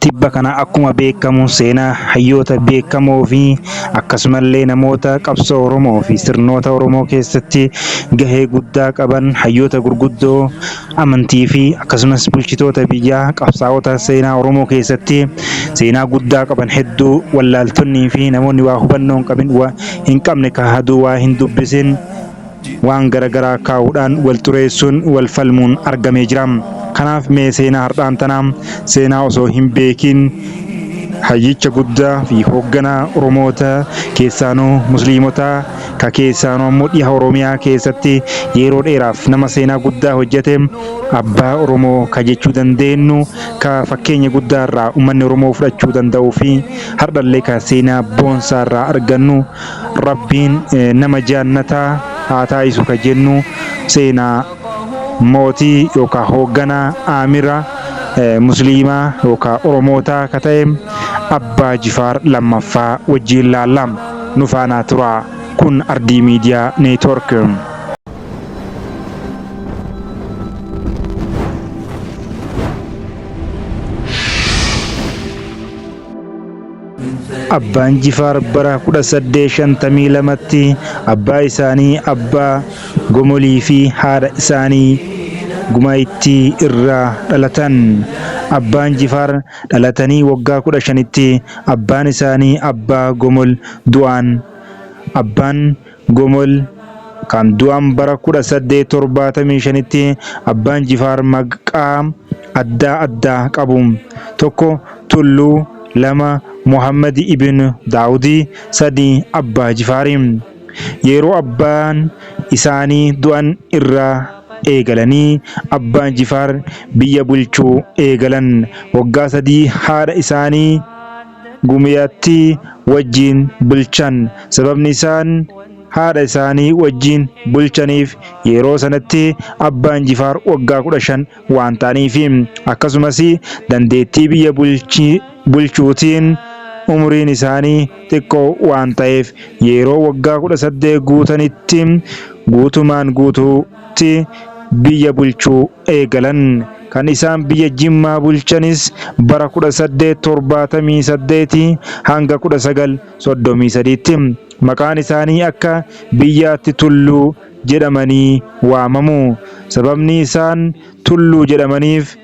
Tibba kana akkuma beekamu seenaa hayyoota beekamoo fi akkasumallee namoota qabsoo Oromoo fi sirnoota Oromoo keessatti gahee guddaa qaban hayyoota gurguddoo amantii fi akkasumas bulchitoota biyyaa qabsaa'ota seenaa Oromoo keessatti seenaa guddaa qaban hedduu wallaaltonnii fi namoonni waa hubannoo hin qabin hin qabne ka haduu waa hin dubbisin waan garagaraa kaa'uudhaan wal xureessuun wal falmuun argamee jira. Kanaaf mee seenaa har'aan tanaa seenaa osoo hin beekin hayyicha guddaa fi hoogganaa Oromoota keessaanuu Musliimotaa ka keessaanuu ammoo dhiha Oromiyaa keessatti yeroo dheeraaf nama seenaa guddaa hojjete abbaa Oromoo ka jechuu dandeenyu ka fakkeenya guddaa irraa uummanni Oromoo fudhachuu danda'uu fi hardhallee ka seenaa boonsaa irraa argannu Rabbiin nama jaannataa haa taasisu ka jennu seenaa mootii yookaan hoogganaa aamira musliimaa yookaan Oromootaa ka ta'e Abbaa Jifaar lammaffaa wajjiin laalla. Nu faanaa turaa. Kun Ardii Miidiyaa Neetwoork. Abbaan Jifaar bara 1852tti abbaa isaanii Abbaa Gomolii fi haadha isaanii Gumaayittii irraa dhalatan. Abbaan Jifaar dhalatanii waggaa 15tti abbaan isaanii Abbaa Gomol du'an. Abbaan Gomol kan du'an bara 1875tti Abbaan Jifaar maqaa addaa addaa qabu. Tokko Tulluu, 2 Muhammad ibn Daawudi, 3 Abbaa Jifaari. Yeroo abbaan isaanii du'an irraa eegalanii Abbaan Jifaar biyya bulchuu eegalan. Waggaa sadii haadha isaanii Gumiyattii wajjin bulchan. Sababni isaan haadha isaanii wajjin bulchaniif yeroo sanatti Abbaan Jifaar waggaa 15 waan ta'aniifi. Akkasumas dandeettii biyya bulchuutiin umuriin isaanii xiqqoo waan ta'eef yeroo waggaa 18 guutanitti guutumaan guutuutti biyya bulchuu eegalan. Kan isaan biyya Jimmaa bulchanis bara 1878 hanga 1933tti. Maqaan isaanii akka biyyaatti Tulluu jedhamanii waamamu. Sababni isaan Tulluu jedhamaniif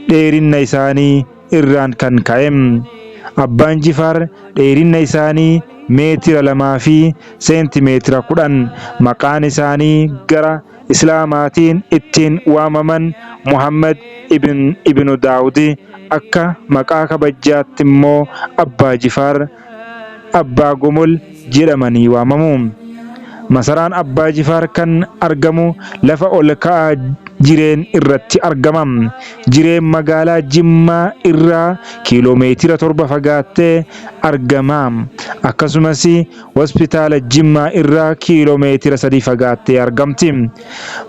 dheerinna isaanii irraan kan ka'e. Abbaan Jifaar dheerinna isaanii meetira 2 fi seentimeetira 10. Maqaan isaanii gara Islaamaatiin ittiin waamaman Muhammad ibn Ibnu Daawudi, akka maqaa kabajjaatti immoo Abbaa Jifaar, Abbaa Gomol jedhamanii waamamu. Masaraan Abbaa Jifaar kan argamu lafa ol ka'aa Jireen irratti argama. Jireen magaalaa Jimmaa irraa kiiloomeetira 7 fagaattee argama. Akkasumas Hospitaala Jimmaa irraa kiiloomeetira 3 fagaattee argamti.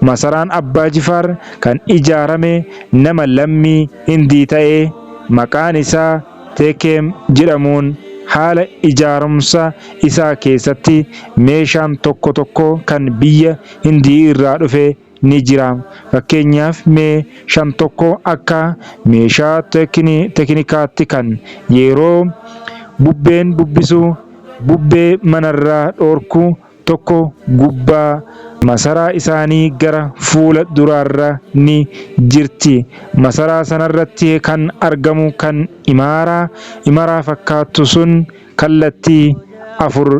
Masaraan Abbaa Jifaar kan ijaarame nama lammii Hindii ta'e maqaan isaa Teekeem jedhamuun haala ijaarumsa isaa keessatti meeshaan tokko tokko kan biyya Hindii irraa dhufe ni jira. Fakkeenyaaf meeshaan tokko akka meeshaa tekinikaatti kan yeroo bubbeen bubbisu bubbee manarraa dhoorku tokko gubbaa masaraa isaanii gara fuula duraarra ni jirti. Masaraa sanarratti kan argamu kan imaaraa imaraa fakkaattu sun kallattii afur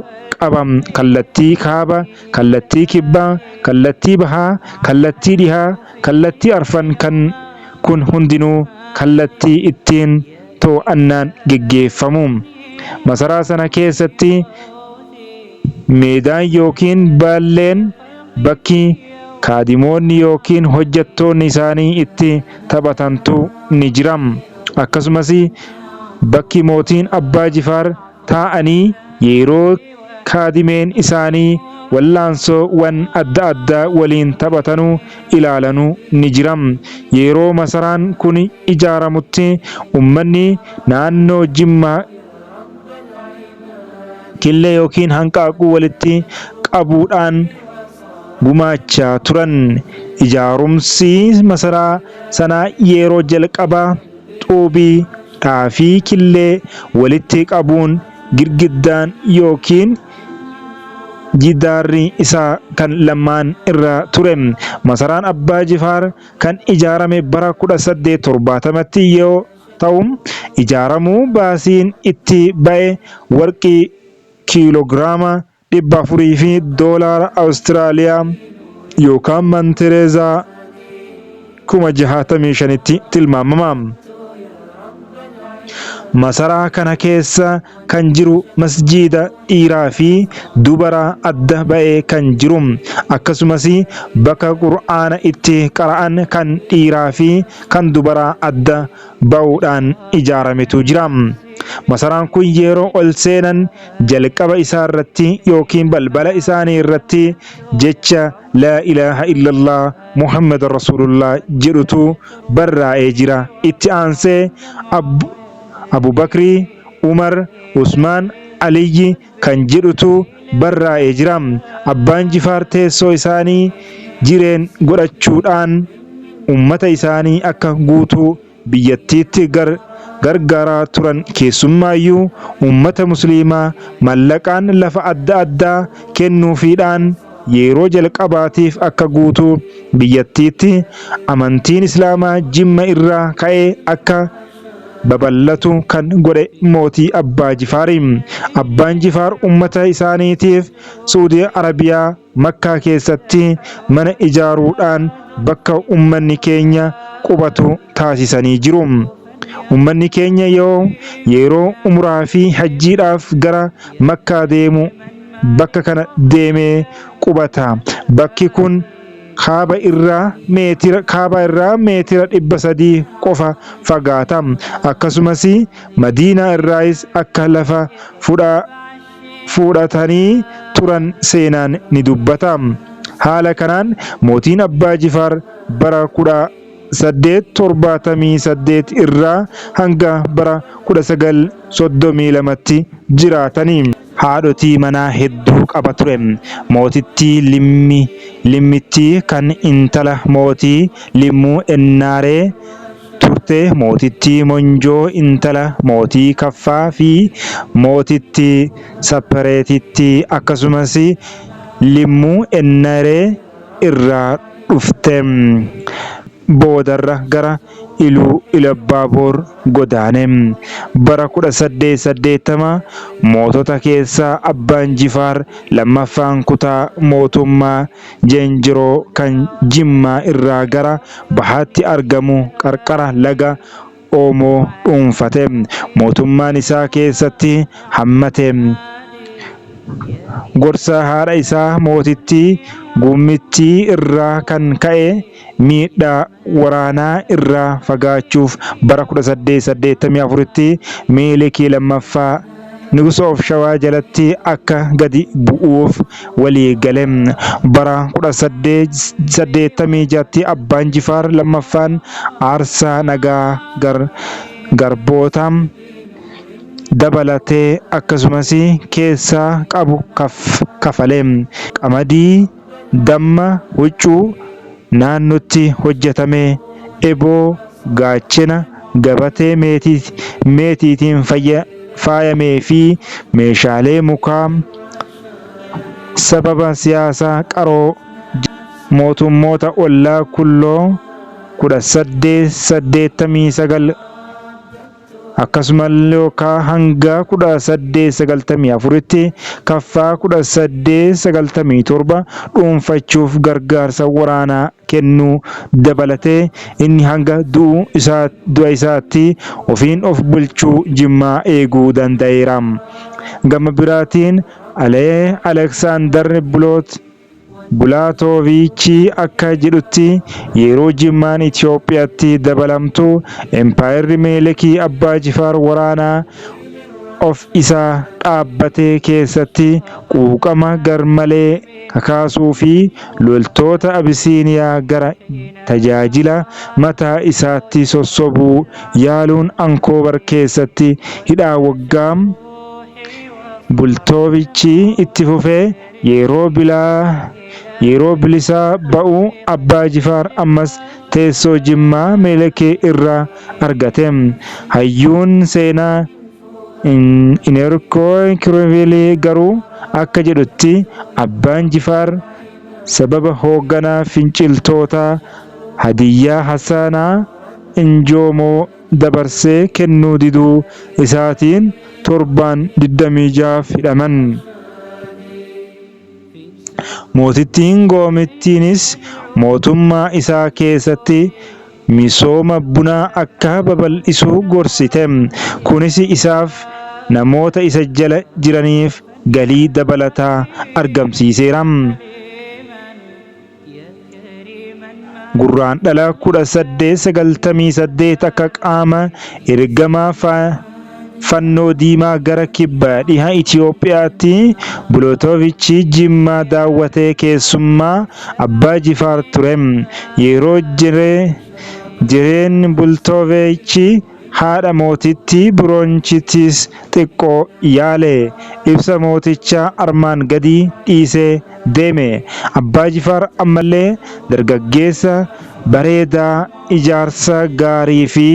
qaba. Kallattii kaaba, kallattii kibbaa, kallattii bahaa, kallattii dhihaa, kallattii arfan kan kun hundinuu kallattii ittiin too'annaan geggeeffamu. Masaraa sana keessatti meedaan ykn baalleen bakki kaadimoonni ykn hojjettoonni isaanii itti taphatantu ni jira. Akkasumas bakki mootiin Abbaa Jifaar taa'anii yeroo kaadimeen isaanii wallaansoo-wwan adda addaa waliin taphatanu ilaalanu ni jira. Yeroo masaraan kun ijaaramutti ummanni naannoo Jimmaa killee ykn hanqaaquu walitti qabuudhaan gumaachaa turan. Ijaarumsi masaraa sanaa yeroo jalqabaa xuubii Xaafii killee walitti qabuun girgiddaan yookiin jidaarri isaa kan lamaan irra ture. Masaraan Abbaa Jifaar kan ijaarame bara 1870tti yoo ta'u, ijaaramuu baasiin itti ba'e warqii kiiloogiraama 400 fi doolaara Awustiraaliyaa yookaan mantireezaa 65,000tti tilmaamama. Masaraa kana keessa kan jiru masjiida dhiiraa fi dubaraa adda ba'ee kan jiru akkasumas bakka qur'aana itti qara'an kan dhiiraa fi kan dubaraa adda ba'uudhaan ijaarametu jira. Masaraan kun yeroo ol seenan jalqaba isaa irratti yookiin balbala isaanii irratti jecha laa ilaaha illallah Muhammad Rasulullah jedhutu barraa'ee jira. Itti aansee Abubakrii, Umar, Usmaan, Aliyyi kan jedhutu barraa'ee jira. Abbaan Jifaar teessoo isaanii jireen godhachuudhaan ummata isaanii akka guutuu biyyattiitti gargaaraa turan keessummaayyuu ummata musliimaa mallaqaan lafa adda addaa kennuufiidhaan yeroo jalqabaatiif akka guutuu biyyattiitti amantiin islaamaa Jimma irraa ka'ee akka babal'atu kan godhe mootii Abbaa Jifaari. Abbaan Jifaar ummata isaaniitiif Suudii Arabiyaa Makkaa keessatti mana ijaaruudhaan bakka ummanni keenya qubatu taasisanii jiru. Ummanni keenya yoo yeroo umraa fi hajjiidhaaf gara Makkaa deemu bakka kana deemee qubata. Bakki kun kaaba irraa meetira kaaba irraa meetira 300 qofa fagaata. Akkasumas Madiinaa irraayis akka lafa fuudhatanii turan seenaan ni dubbata. Haala kanaan mootiin Abbaa Jifaar bara 1878 irraa hanga bara 1932tti jiraatani. Haadhotii manaa hedduu qaba ture. Mootittii Limmi Limmittii kan intala mootii Limmuu Ennaaree turte, mootittii Monjoo intala mootii Kaffaa fi mootittii Sappareetittii akkasumas Limmuu Ennaree irraa dhufte. Boodarra gara Iluu Ilabbaaboor godaane. Bara 1880 mootota keessaa Abbaan Jifaar lammaffaan kutaa mootummaa Jeenjiroo kan Jimmaa irraa gara bahaatti argamu qarqara laga Oomoo dhuunfate. Mootummaan isaa keessatti hammate. Gorsa haadha isaa mootittii Guummittii irraa kan ka'e miidhaa waraanaa irraa fagaachuuf bara 1884tti Miilikii lammaffaa Nugusa of Shawaa jalatti akka gadi bu'uuf walii gale. Bara 1886tti Abbaan Jifaar lammaffaan aarsaa nagaa garboota dabalatee akkasumas keessaa qabu kafale. Qamadii, damma, huccuu naannootti hojjetame, eboo, gaachena, gabatee meetiitiin faayamee fi meeshaalee mukaa sababa siyaasaa qaroo mootummoota ollaa Kulloo 1889 akkasumallee yookaa hanga 1894tti Kaffaa 1897 dhuunfachuuf gargaarsa waraanaa kennuu dabalatee inni hanga du'a isaatti ofiin of bulchuu Jimmaa eeguu danda'eera. Gama biraatiin Aleksaandar Buloot Bulaatooviichi akka jedhutti yeroo Jimmaan Itoophiyaatti dabalamtu Empaayerri Minilikii Abbaa Jifaar waraanaa of isaa dhaabbatee keessatti quuqama garmalee kakaasuu fi loltoota Abisiiniyaa gara tajaajila mataa isaatti sossobuu yaaluun Ankoobar keessatti hidhaa waggaa Bultoovichi itti fufee yeroo Yeroo bilisa ba'u Abbaa Jifaar ammas teessoo Jimmaa Minilik irraa argate. Hayyuun seenaa Ineerkoo Kiruubeelii garuu akka jedhutti Abbaan Jifaar sababa hoogganaa finciltootaa Hadiyyaa Hassanaa Injoomoo dabarsee kennuu diduu isaatiin torbaan 26f hidhaman. Mootittiin Goomittiinis mootummaa isaa keessatti misooma bunaa akka babal'isu gorsite. Kunis isaaf namoota isa jala jiraniif galii dabalataa argamsiiseera. Gurraandhala 1898 akka qaama ergama fannoo diimaa gara kibba dhiha Itoophiyaatti Bulootovichi Jimmaa daawwatee keessummaa Abbaa Jifaar ture. Yeroo jireen Bultoovichi haadha mootittii Biroonchitis xiqqoo yaale. Ibsa mootichaa armaan gadii dhiisee deeme. Abbaa Jifaar ammallee dargaggeessa bareedaa ijaarsa gaarii fi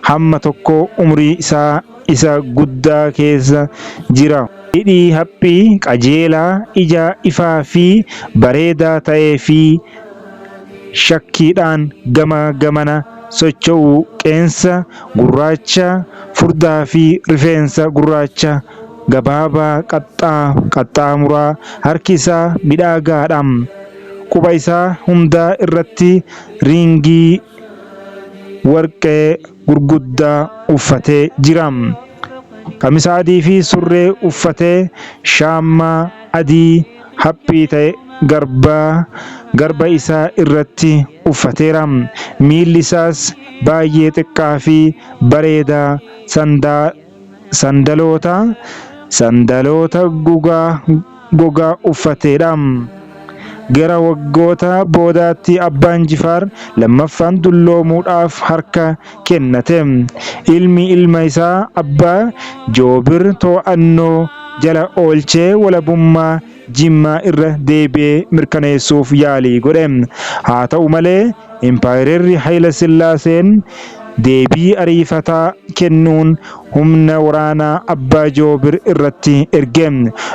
hamma tokko umrii isaa isa guddaa keessa jira. Hidhii haphii, qajeelaa, ija ifaa fi bareedaa ta'ee fi shakkiidhaan gama gamana socho'u qeensa gurraacha furdaa fi rifeensa gurraacha gabaabaa qaxxaamuraa harki isaa midhaagaadha. Quba isaa hundaa irratti riingii warqee gurguddaa uffatee jira. Qamisa adii fi surree uffatee shaammaa adii haphii ta'e garba isaa irratti uffateera. Miilli isaas baay'ee xiqqaa fi bareedaa sandaloota gogaa uffateedha. Gara waggoota boodaatti Abbaan Jifaar lammaffaan dulloomuudhaaf harka kennate. Ilmi ilma isaa Abbaa Joobir to'annoo jala oolchee walabummaa Jimmaa irra deebi'ee mirkaneessuuf yaalii godhe. Haa ta'u malee Impaayerri Hayila Sillaaseen deebii ariifataa kennuun humna waraanaa Abbaa Joobir irratti erge.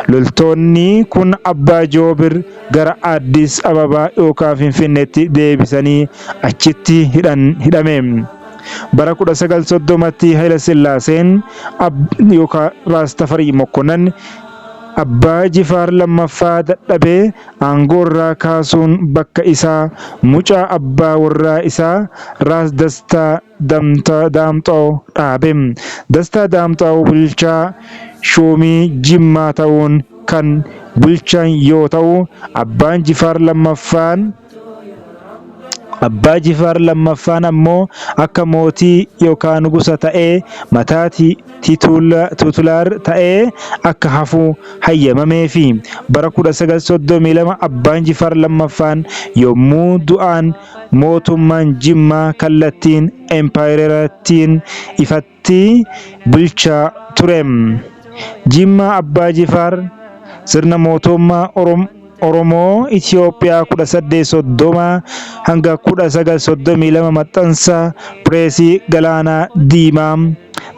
Loltoonni kun Abbaa Joobir gara Addis Ababaa yookaan Finfinneetti deebisanii achitti hidhame. Bara 1930tti Hayila Sillaaseen yookaan Raas Tafarii Mokkonnan Abbaa Jifaar lammaffaa dadhabee aangoorraa kaasuun bakka isaa mucaa abbaa warraa isaa Raas Dastaa Daamxoo dhaabe. Dastaa Daamxoo bulchaa shuumii Jimmaa ta'uun kan bulchan yoo ta'u, Abbaan Jifaar lammaffaan Abbaa Jifaar lammaffaan ammoo akka mootii yookaan nugusa ta'ee mataa titular ta'ee akka hafu hayyamameefi. Bara 1932 Abbaan Jifaar lammaffaan yommuu du'an mootummaan Jimmaa kallattiin empaayerattiin ifatti bulchaa ture. Jimmaa Abbaa Jifaar sirna mootummaa Oromoo Itoophiyaa 1830 hanga 1932 maxxansa pireesii Galaanaa Diimaa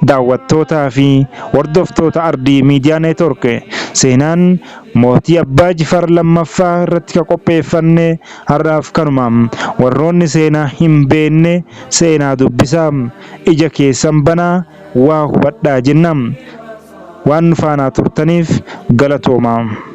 daawwattootaa fi hordoftoota Ardii Miidiyaa Neetwork seenaan mootii Abbaa Jifaar lammaffaa irratti kan qopheeffanne har'aaf kanuma. Warroonni seenaa hin beekne seenaa dubbisaa ija keessan banaa waa hubadhaa jenna. Waan nu faanaa turtaniif galatoomaa.